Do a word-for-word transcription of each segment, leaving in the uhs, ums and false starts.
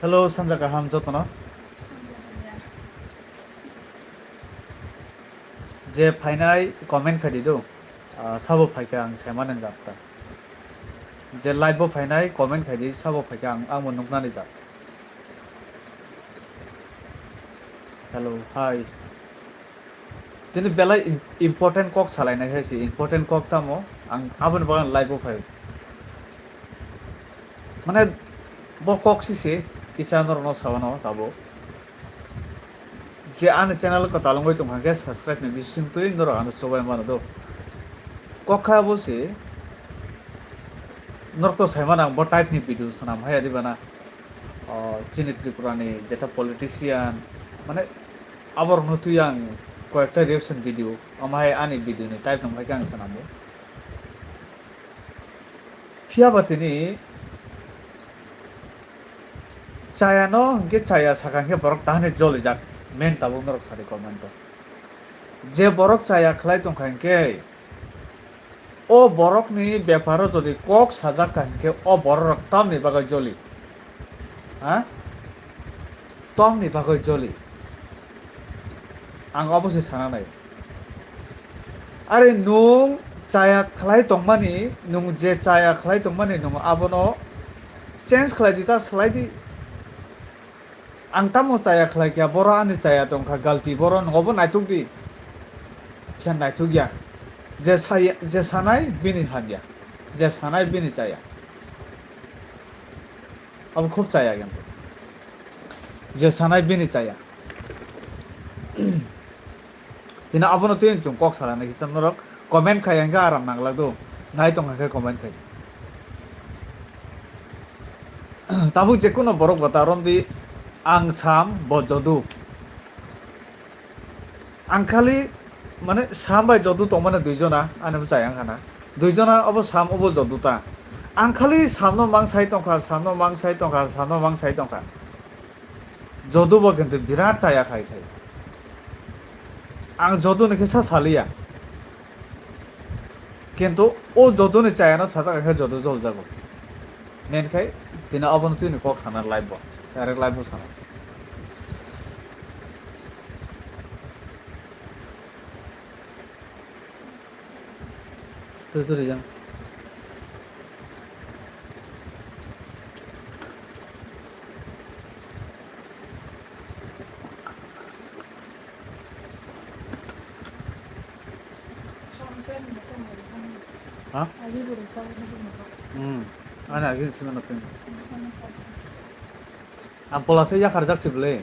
Hello, sanja kaham jotono. Je phainai comment khai di do. Ah, sabo phaikha ang saimani jat ta. Je live bo phainai comment khai di, sabo phaikha ang, ang bo nuknani jat. Hello, hi. Tini belai im-, important kok salainai hai se, important kok tamo, ang aboni bagwi live o phai. Mane, bo kok si se, kisa norokno sabano tabo. Je ani channel kwtal wngwi tongkha khe subscribe ni bising twi norok ano chubai mano do. Kok kha bo se, norok to saimano ang bo type ni video swnam hai adi bana. O, chini Tripura ni jeta politician, mane, aborokno twi ang koyekta reaction video, omo hai ani video ni type nang hai khe ang swnam o. Phiya ba tini chaya no hwnkhe chaya sakha hwnkhe borok tahani jolijak, men tabuk norok sadi comment o. Je borok chaya khlai tongkha hwnkhe, o borokni beparo jodi kok sajak kha hwnkhe o bororok tamni bagwi joli? Ha? Tamni bagwi joli? Ang obo se sana nai. Are nwng chaya khlai tongmani, nwng je chaya khlai tongmani nwng abono change khlai di ta, swlai di. Ang tamo chaya khlai kha, boro ani chaya tongkha, galti boro nwng obo naituk di. Khe naituk ya. Je sai-, je sanai bini hamya. Je sanai bini chaya. Abo khub chaya kintu. Je sanai bini chaya. Tini abono twi chwng kok salai nai kisa norok comment khai hwnkhe aram nang lak do. Nai tong kha khe comment khai. Tabuk je kuno borok bo ta romdi ang Sam bo Jodu. Ang khali mane Sam bai Jodu tongmani dui jona ani bwchai ang khana. Dui jona obo Sam obo Jodu ta. Ang khali Samno mang sai tongkha, Samno mang sai tongkha, Samno mang sai tongkha. Jodu bo kintu birat chaya khai khai. Ang Jodu ni khe sa saliya. Kintu o Jodu ni chaya no sajak khe Jodu jol jago. Men khai tini abono twi ni kok sana live bo. Direct live bo sana. Tui tui rijang. Ha? Hmm. Ana agin sima natin. Ang pola se yakharjak se bwle.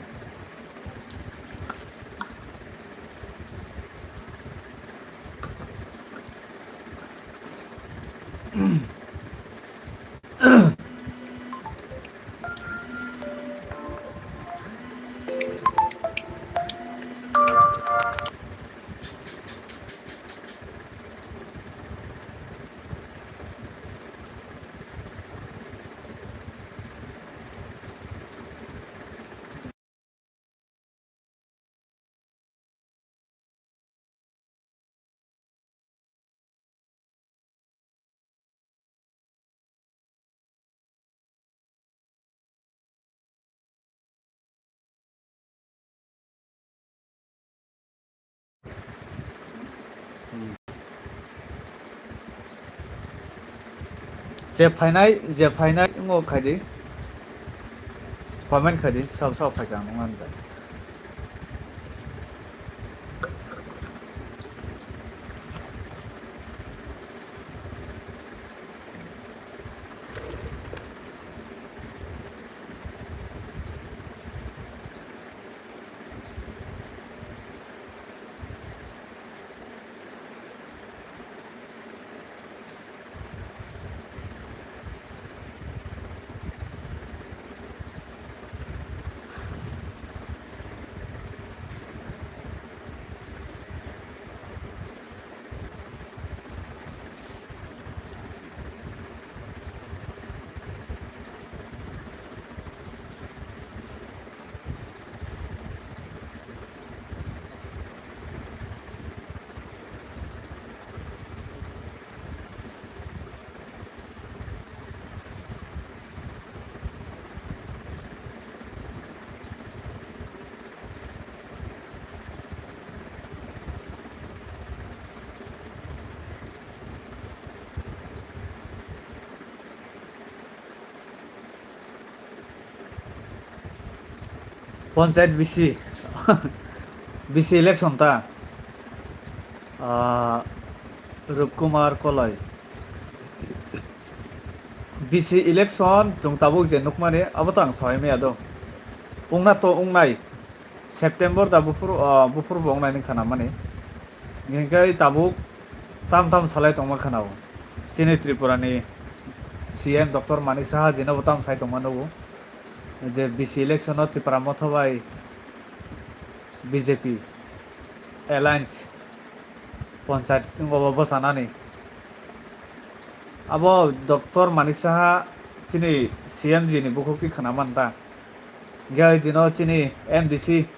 Je phainai, je phainai, wngo khai di. Comment khai di, sab sab phai kha, ang nang jai. Panchayat B C, B C election ta, ah, Rupkumar Koloi. B C election chwng tabuk je nukmani, abo to ang sawai maya do. Wngna to wngnai, September da buphuru, ah, buphuru bo wngnai nung khana mani. Hinkhe tabuk tam tam salai tongma khana o. Chini Tripura ni C M Doctor Manik Saha jino bo tam sai tongma nugo. Je B C election o Tipra Motha bai B J P alliance panchayat wngbo bo bwchanani. Abo Doctor Manik Saha chini C M G ni bukhuk twi khwna man ta. Hinkhe o dino chini M D C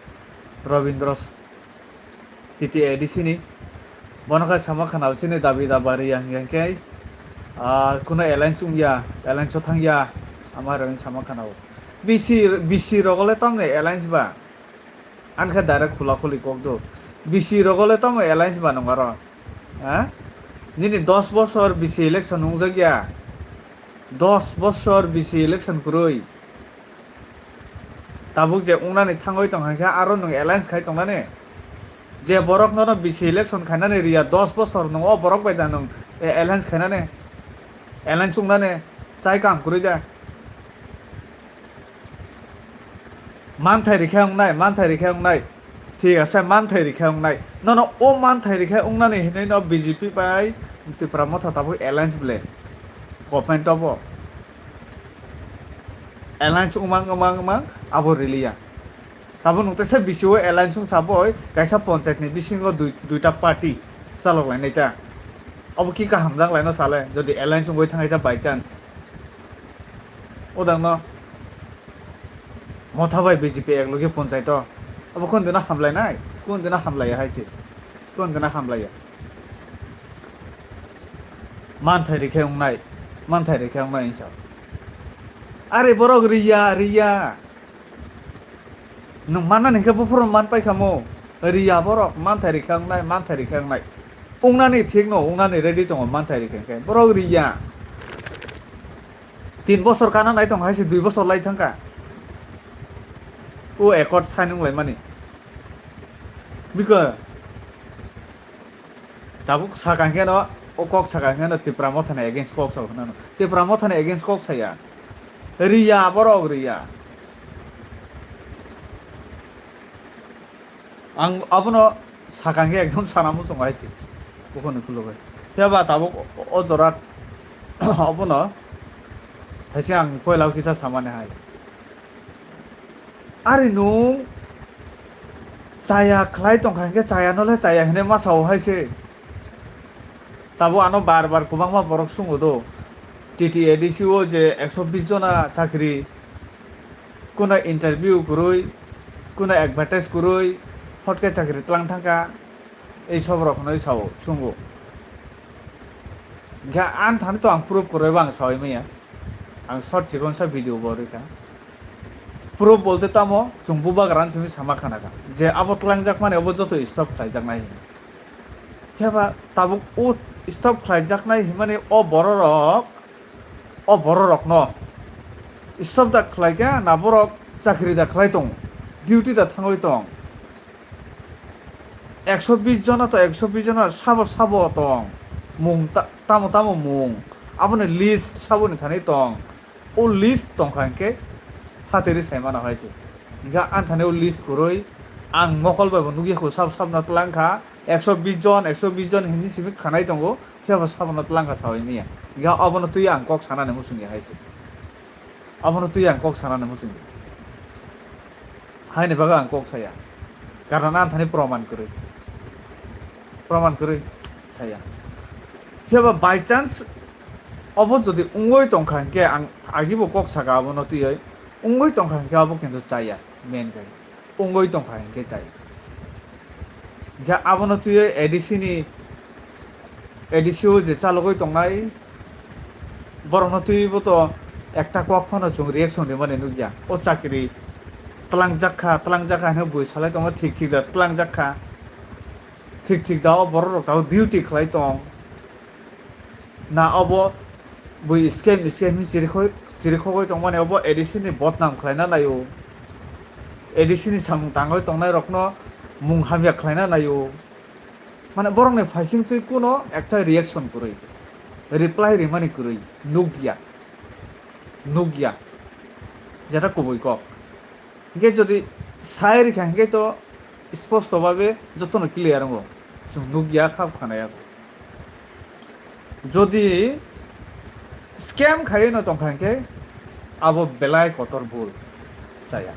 Robindro T T A D C ni bono khe sama khana o chini dabi daba riya hinkhe, ah, kuno alliance wngya, alliance o thangya, ama rwni sama khana o. B C, B C rogo le tamni alliance ba? Ani khe direct khula khuli kok do. B C rogo le tamo alliance ba nung aro? Ha? Nini dos bosor B C election nungjak ya. Dos bosor B C election kwrwi. Tabuk je wngnani thangwi tong kha khe aro nung alliance khai tongnani. Je borok nono B C election khainani riya dos bosor nung o borok bai da nung, e, alliance khainani. Alliance wngnani chai kam kwrwi da. Manthai rikhe wngnai, manthai rikhe wngnai. Thik ase, manthai rikhe wngnai. Nono o manthai rikhe wngnani hinwi no B J P bai Tipra Motha tabuk alliance ble. Government obo. Alliance wngmang, wngmang, wngmang, abo riliya. Tabuk nwng teisa B C O alliance wngsa boi kaisa panchayat ni bisingo dui, duita party chalok lainai ta. Abo ki kaham jak laino sale, jodi alliance wngwi thangwi ta by chance. Odang no. Motha bai B J P ek loge panchayat o. Abo kon dino hamlainai, kon dino hamlaiya hai se. Kon dino hamlaiya. Manthai rikhe wngnai, manthai rikhe wngnai wngsa. Are borok riya, riya. Nwng manna hinkhe buphuru man paikha mo. Riya borok, manthai rikhe wngnai, manthai rikhe wngnai. Wngnani thik no, wngnani ready tongo, manthai rikhe hinkhe. Borok riya. Tin bosor kana nai tong hai se dui bosor lai thangkha. O accord sign wng lai mani. Biko tabuk saka hwnkhe no, o kok saka hwnkhe no Tipra Mothani against kok sao hwnano. Tipra Mothani against kok saya. Riya, borok riya. Ang abono saka hwnkhe ekdom sana muchungo hai se. Bukhuni khulugwi. Phiya ba tabuk o, o jora abono hai se ang poila o kisa samani hai. Ari nwng chaya khlai tongkha hinkhe chaya no le chaya hinwi masa o hai se. Tabuk ano bar bar kwbangma borok sungo do. T T A D C o je ekso bis jona chakri, kuna interview kwrwi, kuna advertise kwrwi, hotke chakri tlang thangkha, ei sob rok hinwi sao, sungo. Hinkhe ani thani to ang proof kwrwi bo ang saui manya. Ang short chikon sa video bo rwkha. Proof bolte tamo, chwng bubagra simi sama khana kha je abo tlangjak mani abo joto stop khlaijaknai hinwi. Phiya ba tabuk o stop khlaijaknai hinmani o bororok, o bororokno stop da khlai kha na borok chakri da khlai tong, duty da thangwi tong. Ekso bis jona to ekso bis jona sabo sabo tong, mung ta-, tamo tamo mung, aboni list saboni thani tong. O list tongkha hinkhe phateri sai mano hai se. Hinkhe ani thani o list kwrwi ang mokol bai bo nukya kho sab sabno twlang kha, ekso bis jon, ekso bis jon hinwi simi khanai tongo, phiya bo sabono twlang kha saui manya. Hinkhe obono twi ang kok sanani muchungya hai se. Obono twi ang kok sanani muchungya. Haini bagwi ang kok saya. Karon ani thani proman kwrwi. Proman kwrwi saya. Phiya ba by chance obo jodi wngwi tongkha hinkhe ang agibo kok saka abono twiwi wngwi tongkha hinkhe abo kintu chaya, main khai. Wngwi tongkha hinkhe chaya. Hinkhe abono twiwi A D C ni, A D C o je chalogwi tongnai, borokno twiwi bo to ekta kok phano chwng reaction rimani nukya. O chakri tlangjak kha, tlangjak kha hinwi bui salai tongo, thik thik da tlangjak kha. Thik thik da o borok rok tabuk duty khlai tong. Na obo bui scam, scam hinwi chirikhoi-, chirikhogwi tongmani obo A D C ni bodnam khlaina laio. A D C ni samung tangwi tongnairokno mung hamya khlaina naio. Mane borokni phaising twi kuno ekta reaction kwrwi, reply rimani kwrwi nukya, nukya, jeta kubui kok. Hinkhe jodi sai rikha hinkhe to sposto babe jotono clear wngo, chwng nukya kha khwnaya. Jodi scam khaiwi no tongkha hinkhe abo belai kotor bul chaya.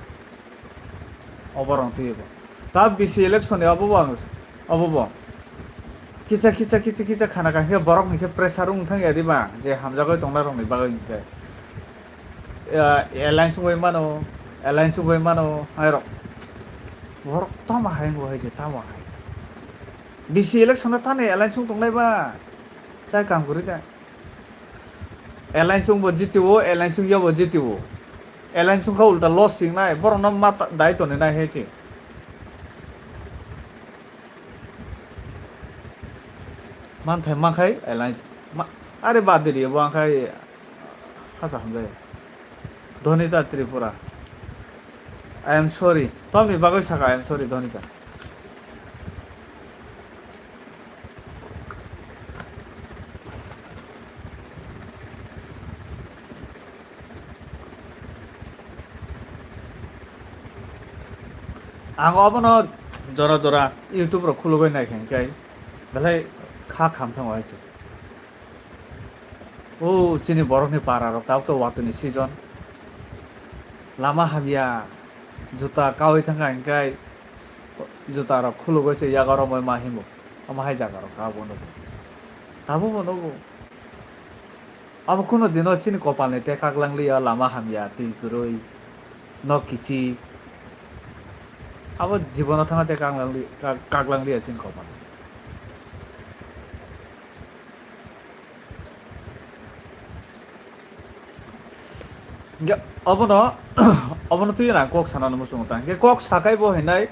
Obo rong twibo. Ta bisi election ni obo bo ang, obo bo. Kisa kisa kisa kisa khana kha hinkhe borok hinkhe pressure wng thang ya diba je hamjagwi tongnai rokni bagwi hinkhe. Alliance wngwi mano, alliance wngwi mano hai rok. Borok tamo hai wngwi hai je tamo hai. Bisi election no tani alliance wng tongnai ba. Chai kam kwrwi da. Alliance wngbo jitiwo, alliance wngya bo jitiwo. Alliance wngkha ulta loss singnai, borokno ma ta-, dai toni nai he se. Manthai mankhai alliance ma-, are bad de bo angkhai hasa hamjai. Dhonita Tripura. I am sorry. Tamni bagwi saka I am sorry Dhonita. Ang obono jora jora YouTube rok khulugwi naikha hinkhe belai kha khamthango hai se. O chini borokni para rok tabuk to watwi ni season. Lama hamya, juta kaui thangkha hinkhe juta rok khulugwi se yago romwi ma himo. Omo hai jaga rok tabuk nugo. Tabuk bo nugo. Abo kunu dino chini kopal ni te kak lang liya, lama hamya, twi kwrwi, nok kichik. Abo jibono thangna te kak lang li-, kak, kak lang liya chini kopal. Hinkhe obono, obono twi ang kok sana muchungo ta. Hinkhe kok sakai bo hinai,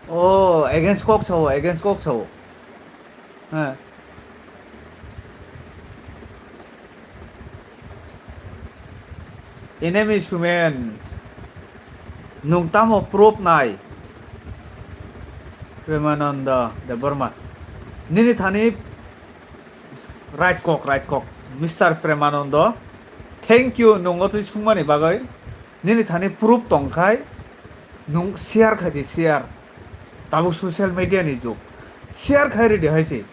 o, against kok sao, against kok sao. Ha. Enemy Sumen, nung tamo proof nai? Premananda Debbarma. Nini thani right kok, right kok. Mister Premananda, thank you, nung o twi sungmani bagwi. Nini thani proof tongkhai, nung share khai di, share. Tabuk social media ni jug. Share khai ridi hai se.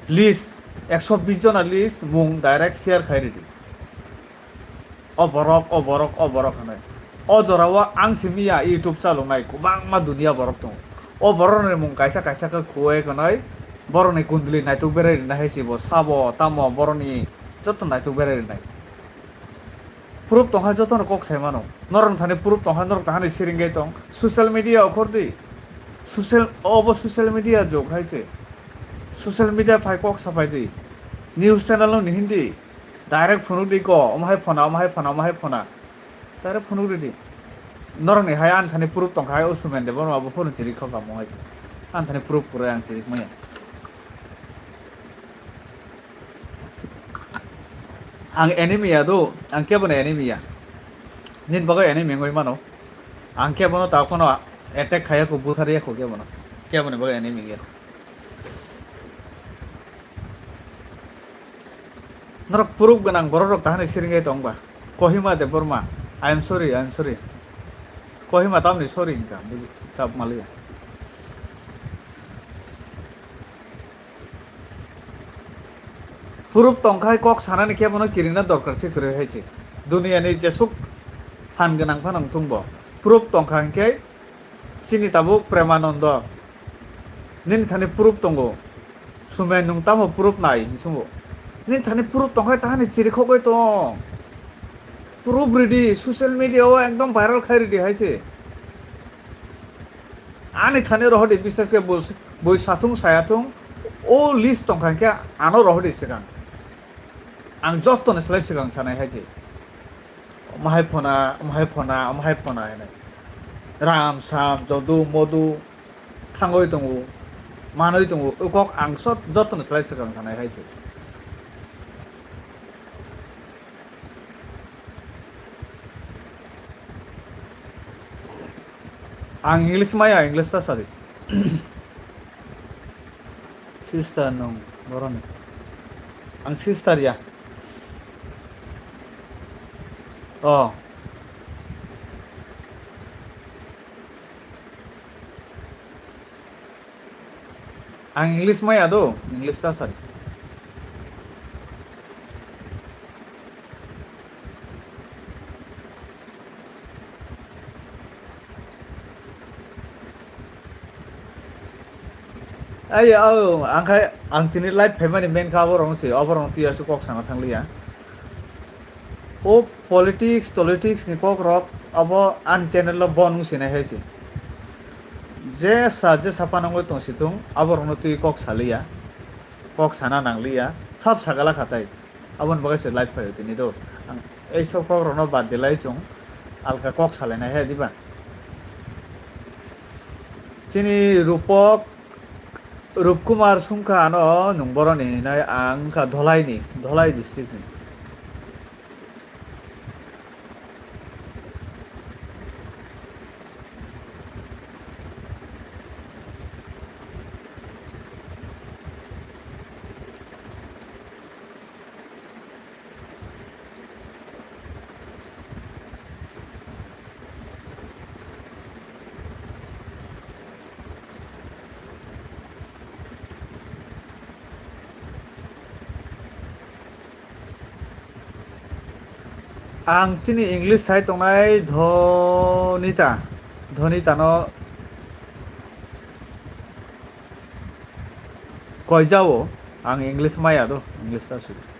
List, ekso bish jona list, mung direct share khai ridi. O borok, o borok, o borok hinwi. O jorao ang simi ya YouTube chaloknai kwbangma duniya borok tongo. O borokni mung kaisa kaisa khe khuwi khwnwi borokni kundli naituk berai rina hai se bo sabo tamo borokni joto naituk berai rinai. Proof tongkha jotono kok sai mano. Norok thani proof tongkha, norok thani siring gai tong. Social media okhor di. Social, obo social media jog hai se. Social media phai kok sapai di. News channel no ni hindi. Direct phunuk di ko, omo hai phona, omo hai phona, omo hai phona. Direct phunuk di di. Norok ni hai ani thani proof tongkha hai o Sumen Debbarma bo phone chiri kho kamo hai se. Ani thani proof kwrwi ang chiri maya. Ang enemy ya do, ang kebo no enemy ya. Nini bagwi enemy wngwi mano. Ang kebo no ta kono attack khaya ko, buthar ya ko kebo no. Kebo ni bagwi enemy ya ko. Norok proof gwnang borok rok tahani siring gai tong ba. Kohima Debbarma, I am sorry, I am sorry. Kohima tamni sorry wngkha, buji, sap maliya. Proof tongkhai kok sanani khe bono kiringna dorkar se kwrwi hai se. Duniya ni jesuk phan gwnang phano wngthung bo. Proof tongkha hinkhe chini tabuk Premanando. Nini thani proof tongo. Sumai nwng tamo proof nai hinwi swngo. Nini thani proof tongkhai tahani chirikhogwi tong. Proof ridi, social media o ekdom viral khai ridi hai se. Ani thani rohordi, bisas khe bui, bui sathung sayathung, o list tongkha hinkhe ano rohordi swkang. Ang jottoni slai swkang sanai hai se. Omo hai phona, omo hai phona, omo hai phona hinwi. Ram, sam, jodu, modu, thangwi tongo, manwi tongo. O kok ang sot-, jottoni slai swkang sanai hai se. Ang English maya, English ta sadi. Sister nung boroni. Ang sister ya. Oh. Ang English maya do, English ta sadi. Ai, oh, ang khai, ang tini live phaimani main kha oborok se, oborok twi aswk kok sana thangliya. O politics, politics ni kok rok abo ani channel o bon wng sinai hai se. Je sa, je sa panangwi tong si thung, aborokno twi kok saliya. Kok sana nangliya, sab sagala khatai. Aboni bagwi se live phaio tini do. Ang ei sok kok rokno bad de lai chwng alka kok salainai he diba? Chini Rupok, Rupkumar Sungkha ano nung boroni hinai ang wngkha Dholai ni, Dholai district ni. Ang chini English sai tongnai Dhonita, Dhonita no koijao, ang English maya do, English ta sudi.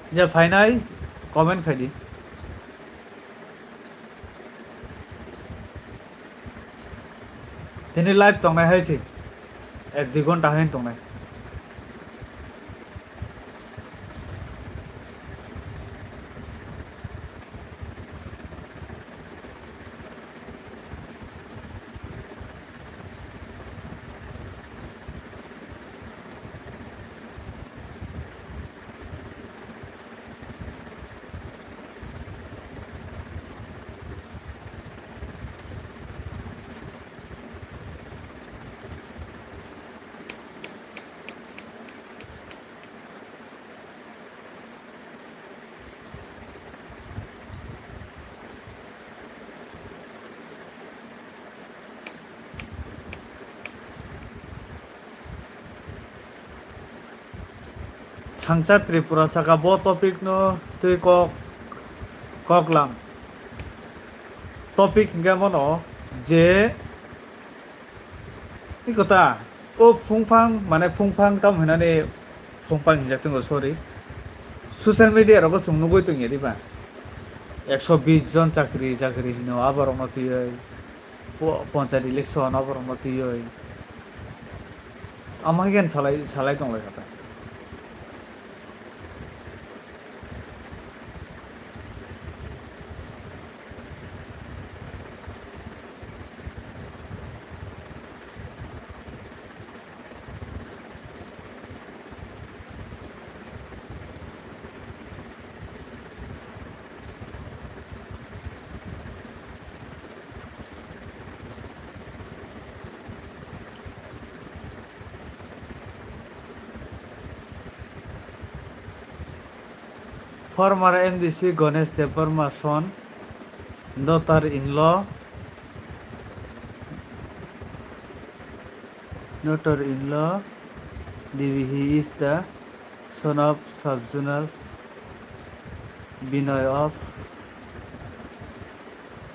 Je phainai comment khai di. Tini live tongnai hai se. Ek dui ghonta hai tongnai. Thangcha Tripura saka bo topic no twi kok, kok lang. Topic hingke mono je Iko ta, o phungphang, mane phungphang tam hinani phungphang hinjak tongo, sorry. Social media rogo chwng nugui tongya diba? Ekso bis jon chakri, chakri hino, aborokno twiwi, po-, ponchayat election, aborokno twiwi. Ama khe salai, salai tonglaikha ta. Former M D C Ganesh Debbarma son, daughter-in-law, Daughter-in-law, Devi, he is the son of Sub-Zonal Binoy of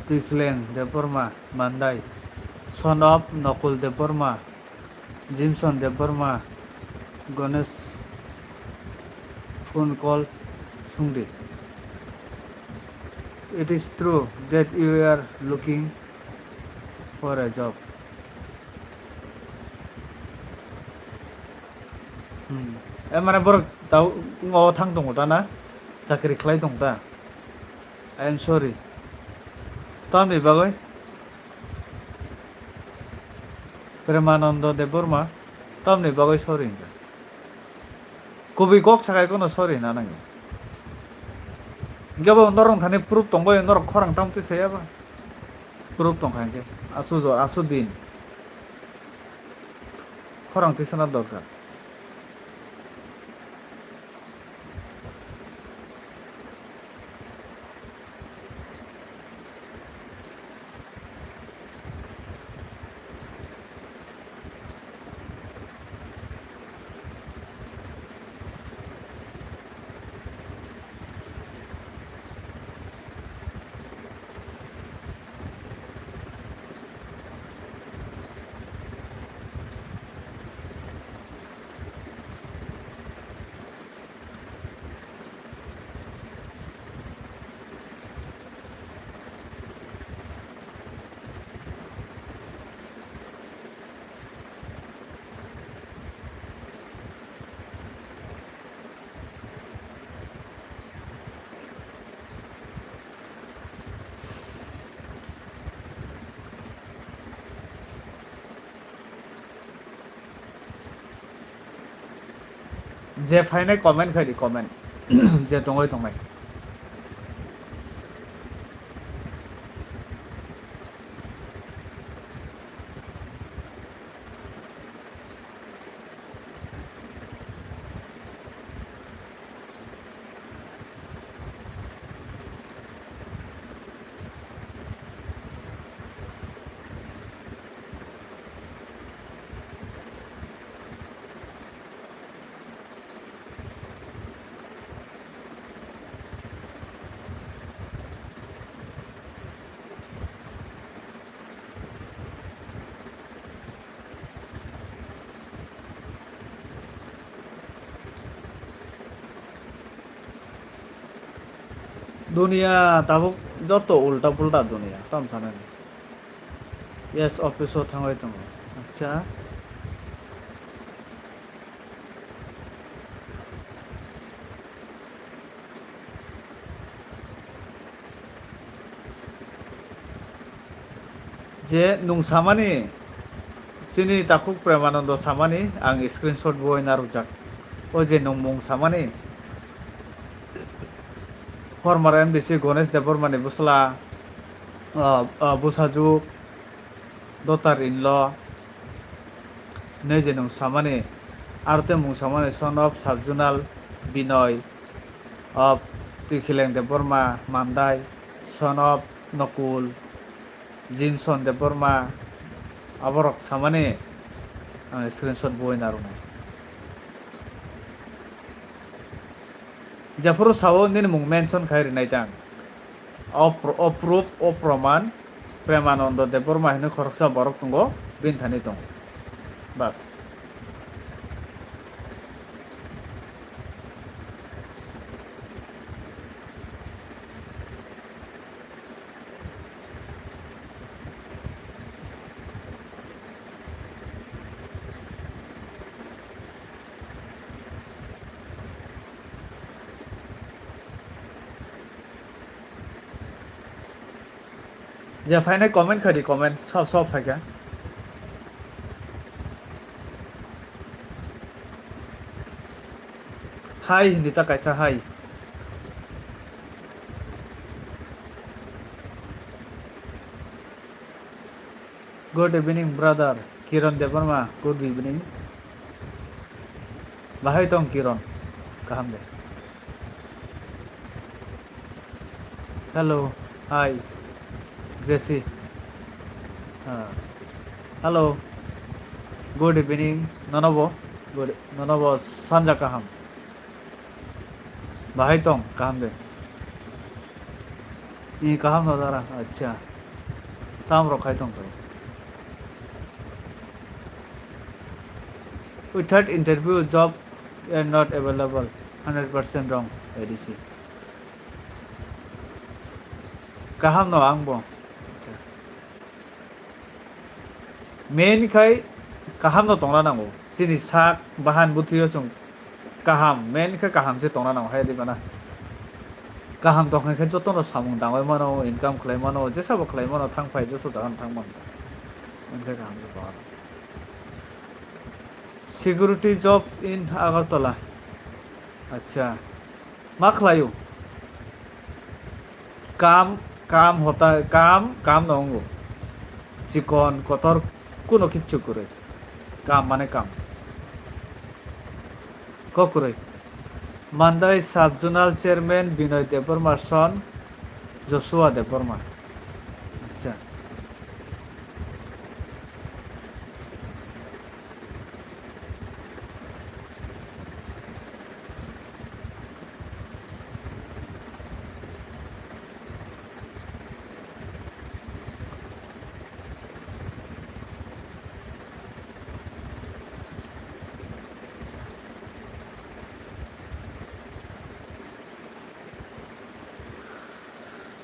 Tuikleng Debbarma, Mandai, son of Nokul Debbarma, Jimson Debbarma, Ganesh phone call sungdi. It is true that you are looking for a job. Hmm. Eh, mane borok tau ngo thang tongo ta na? Chakri khlai tong ta? I am sorry. Tamni bagwi? Premanando Debbarma, tamni bagwi sorry hwnka? Kubui kok sakai kono sorry na nangya. Hingke bo norok thani proof tongbai, norok khorang tam twi saya ba? Proof tongkha hingke. Asu jo, asu din. Khorang twi sana dorkar. Je phainai comment khai di, comment. Je tongoi tongnai. Duniya tabuk joto ulta pulta duniya, tam sanani. Yes, office o thangwi tongo. Acha. Je nwng samani, chini takhuk Premanando samani, ang screenshot bo narwkjak. O je nwng mung samani, former M D C Ganesh Debbarma ni bwsla, ah, ah, bwsajwk, daughter in law, hinwi je nwng samani, aro tei mung samani, son of Sabjunal Binoy of Tuikhileng Debbarma Mandai, son of Nokul, Jimson Debbarma, aborok samani ang screenshot bui narwknai. Jephuru sao nini mung mention khai rinai tang. O pro-, o proof, o proman, Premanando Debbarma hinwi khoroksa borok tongo, bini thani tongo. Bas. Je phainai comment khai di, comment, sob, sob phaikha. Hi, hindi ta kaisa hi. Good evening, brother. Kiran Debbarma, good evening. Bahai tong Kiran? Kaham de. Hello, hi, Gracie. Ah, hello. Good evening, nonobo. Good, nonobo sanja kaham. Bahai tong, kaham de? I kaham no dara, acha. Tam rok khai tong to. Without interview, job are not available. Hundred percent wrong, A D C. Kaham no ang bo. Acha. Main khai kaham no tongna nango. Chini sak bahan bwthwio chwng kaham, main khe kaham se tongna nango hai di bana. Kaham tong khe jotono samung tangwi mano, income khlai mano, jesa bo khlai mano, thang phai joto jaga no thang mano. Main khe kaham se tongna nango. Security job in Agartala. Acha. Ma khlaio? Kam, kam hota, kam, kam no wngo. Chikon, kotor, kuno kichu kwrwi. Kam mane kam. Kok kwrwi. Mandai Sub Zonal Chairman Binoy Debbarma son Joshua Debbarma. Acha.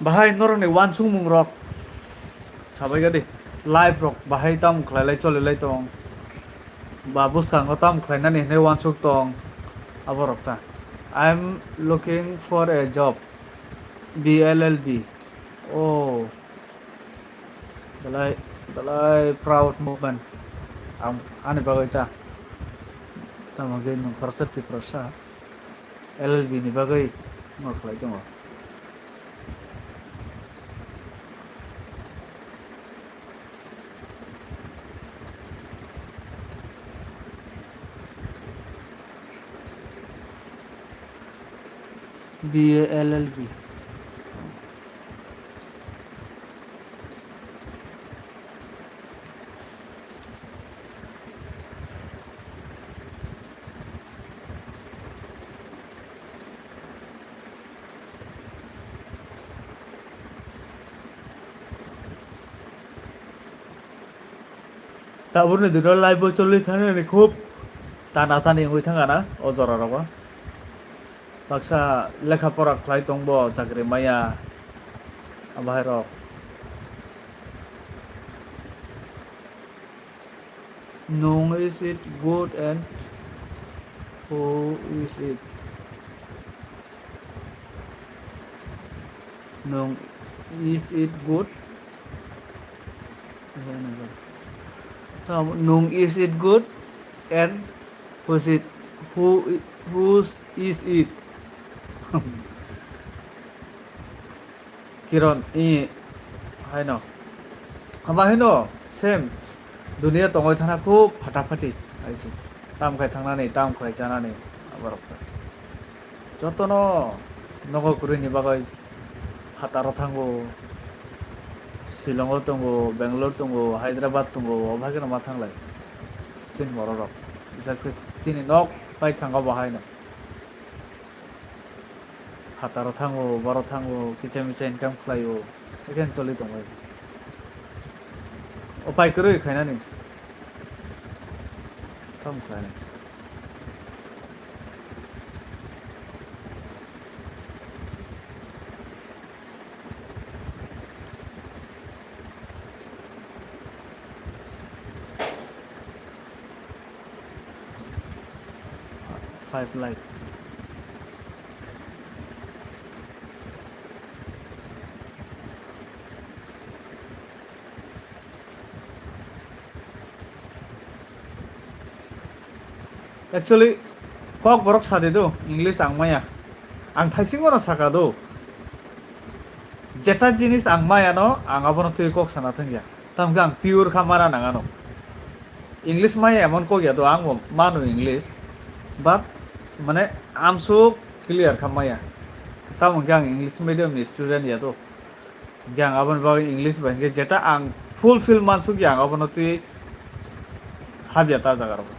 Bahai norokni uansukmung rok sabai gadi, life rok bahai tamo khlailai cholilai tong, ba bwskango tamo khlainani hinwi uansuk tong, aborok ta. I am looking for a job, B L L B. Oh, belai, belai proud moment. Ang, ani bagwi ta. Tamo khe nwng khoroksa Tiprasa. L L B ni bagwi ma khlai tongo. B A L L B. Tabukni dino live o choli thani khub tana tani wngwi thangana o jora rogo. Baksa lekha pora khlai tongbo, chakri maya, abahairok. Nung, is it good and who is it? Nung, is it good? Nung, is it good and who's it? Who, whose is it? Kiron, i, haino. Aba haino, same. Dunia tongoi thana khub phatapati, hai se. Tam khai thangnani, tam khai chanani, aborok ta. Jotono nogo kwrwini bagwi hataro thango, Shillongo tongo, Bangalore tongo, Hyderabad tongo, obo hai kheno ma thanglai. Chini bororok. Bisas khe chini nok bai thango bo haino. Hataro thango, boro thango, kicha micha income khlaio, ekhen choli tongbai. Upai kwrwi khainani. Tamo khlainai. Five like. Actually, kok borok sadi do, English ang maya. Ang thaisingo no saka do. Jeta jinis ang maya no, ang abono twi kok sana thangya. Tamkhe ang pure kha mara nang ano. English maya emon kok ya do, ang bo mano English. But, mane, amsuk clear kha maya. Tamo khe ang English medium ni student ya do. Hingke ang aboni bagwi English bai hingke jeta ang fulfill mansuk ya, ang abono twi Habya ta jaga rok.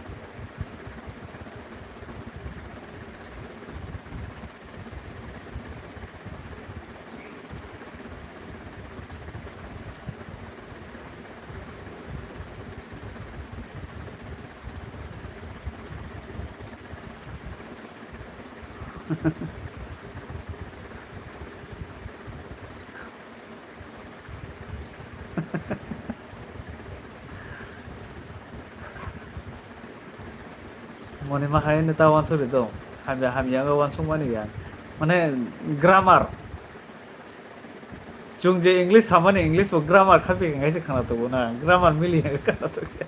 Moni ma hai neta wansuk ri do. Hamya, hamya wngkha wansuk mani ya. Mane grammar. Chwng je English samani English bo grammar khapi khe ngai se khana tongo na. Grammar mili ya khana tongo.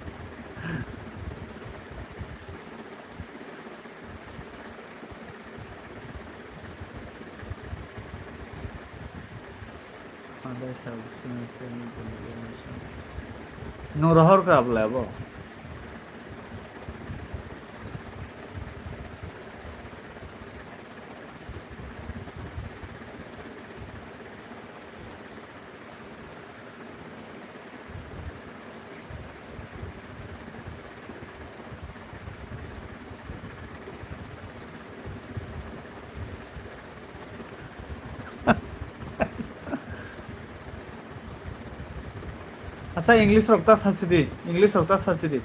Nwng rohor kha bwlai bo? Asa English rok ta sasi di, English rok ta sasi di.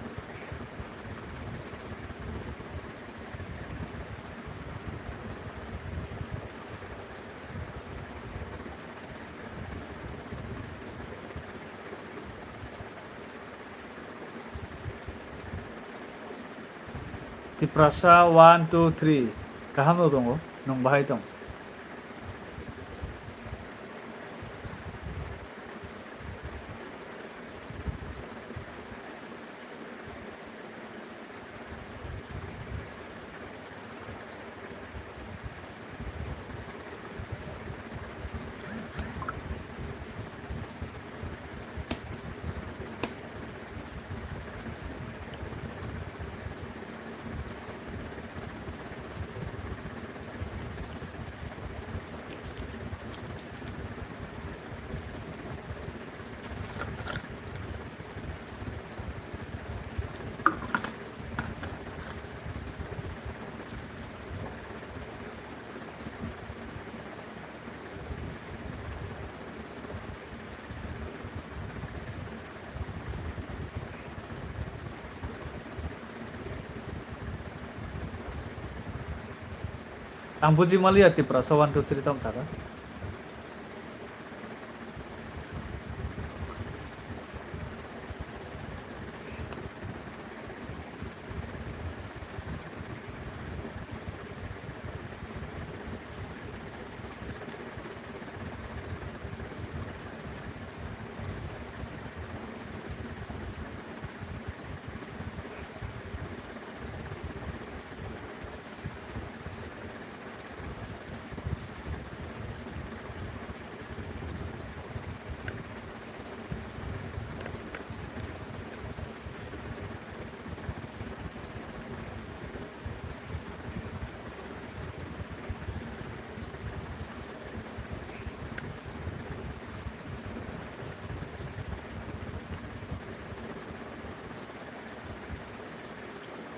Tiprasa one, two, three. Kaham no tongo, nwng bahai tong. Ang buji maliya Tiprasa one, two, three tamo saka.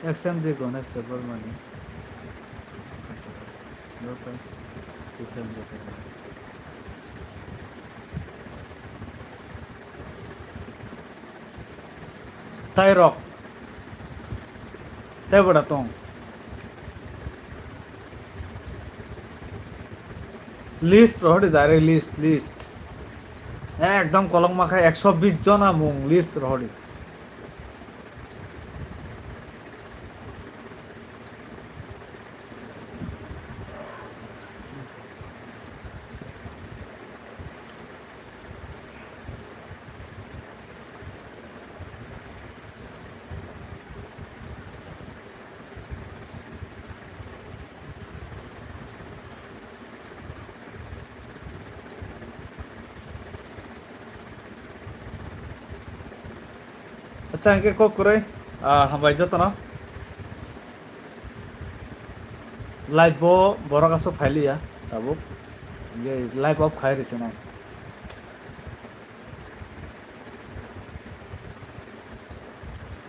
X M J Ganesh Debbarmani. Joto X M J Debbarmani. Tai rok. Tai bwda tong. List rohori direct list, list. Ekdom kolokma khe ekso bis jona mung list rohori. Acha, hingke kok kwrwi, ah, hambai jotono. Live bo borok aswk phailiya tabuk. Hingke live off khai rwsino.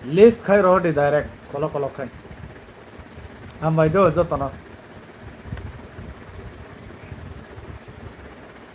List khai rohor di direct, kolok kolok khai. Hambai do jotono.